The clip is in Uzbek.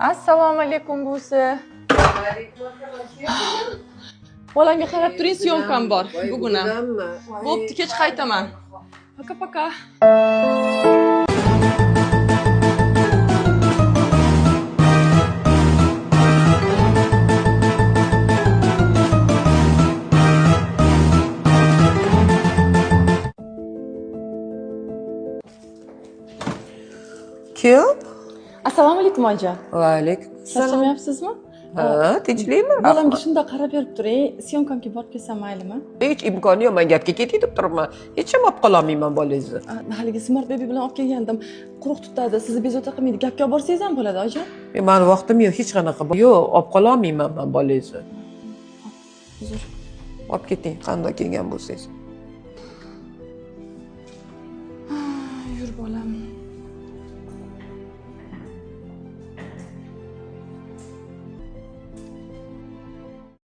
Assalomu alaykum, buvisi. Bolamga qarab turing, syomkam bor bugun ham. Bo'pti, kech qaytaman. Пока пока. Kim? Assalomu alaykum, oyijon. Va alaykum assalom. Charchamayapsizmi? Ha, tinchlikmi? Bolamga shundoq qarab berib turing. Syomkamga borib kelsam maylimi? Hech imkoni yo'q, men gapga ketay deb turibman. Hech ham olib qololmayman bolangizni. Haligi Smart Baby bilan olib kelgandim. Quruq tutadi, sizni bezovta qilmaydi. Gapga olib borsangiz ham bo'ladi, oyijon. Mani vaqtim yo'q, hech qanaqa. Yo'q, olib qololmayman man bolangizni. Uzr. Olib keting, qanday kelgan bo'lsangiz.